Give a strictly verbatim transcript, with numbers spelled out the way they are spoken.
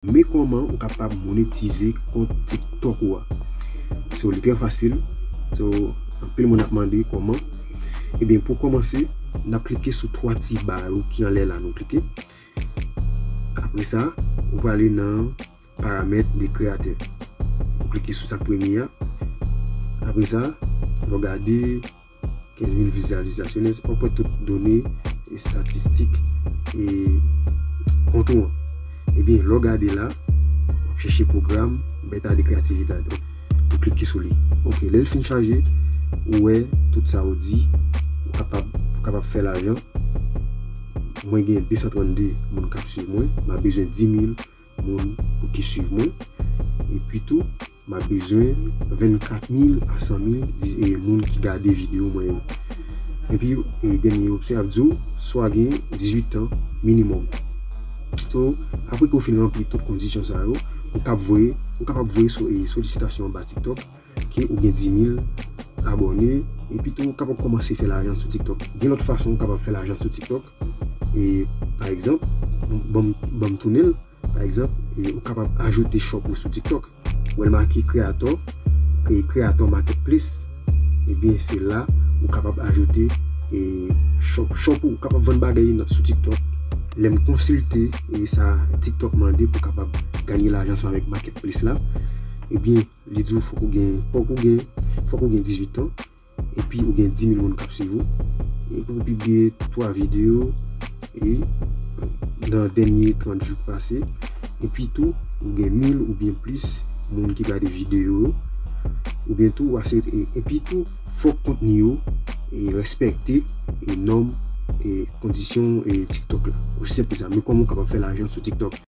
Men kòman ou kapab monetize kont TikTok ou a. So, li trè fasil. So, anpil moun ap mande kòman. Ebyen, pou kòmanse, n ap klike sou twa ti ba yo ki anlè la, nou klike. Apre sa, ou prale nan paramèt de kreyatè. Ou klike sou sa k premye a. Apre sa, lè w gade, kenz mil vizyalizasyones, w ap wè tout done estatistik e kont ou an. Ebyen, lè w gade la, w ap chèche pwogram Beta de Creatividad. Ou klike sou li. Ok, lè l fin chaje, ou wè tout sa ou di, ou kapab, ou kapab fè lajan. Mwen gen de san trannde moun k ap swiv mwen, m ap bezwen dis mil moun pou ki swiv mwen. Epi tou, m ap bezwen vennkat mil a san mil viz-, e, moun ki gade videyo mwen yo. Epi, e, dènye opsyon ap di w, swa gen dizuit an minimòm. So, apre ke w fin ranpli tout kondisyon sa yo, ou kab voye, ou kapab voye so-, e, solisitasyon anba TikTok, ke ou gen dis mil abòne, epi tou ou kapab kòmanse fè lajan sou TikTok. Gen lòt fason ou kapab fè lajan sou TikTok. E, pa egzanp, ban m, ban m tounen l. Pa egzanp, e, ou kapab ajoute shop ou sou TikTok. Ou wè l make Creator, e, Creator Marketplace. Ebyen, se la ou kapab ajoute, e, shop, shop ou, ou kapab vann bagay nan, sou TikTok. Lè m konsilte, e, sa TikTok mande pou kapab ganye lajan ansanm avèk Marketplace la, ebyen, li di w fòk ou gen, fòk ou gen, fòk ou gen dizuit an, epi ou gen dis mil moun k ap swiv ou. Epi ou pibliye twa videyo, e, nan dènye trant jou k pase. Epi tou, ou gen mil oubyen plis moun ki gade videyo yo. Oubyen tou, ou ase, e, epi tou, fòk kontni yo, e, respekte, e, nòm, e, kondisyon, e, TikTok la. Osi senp ke sa. Men kòman ou kapab fè lajan sou TikTok?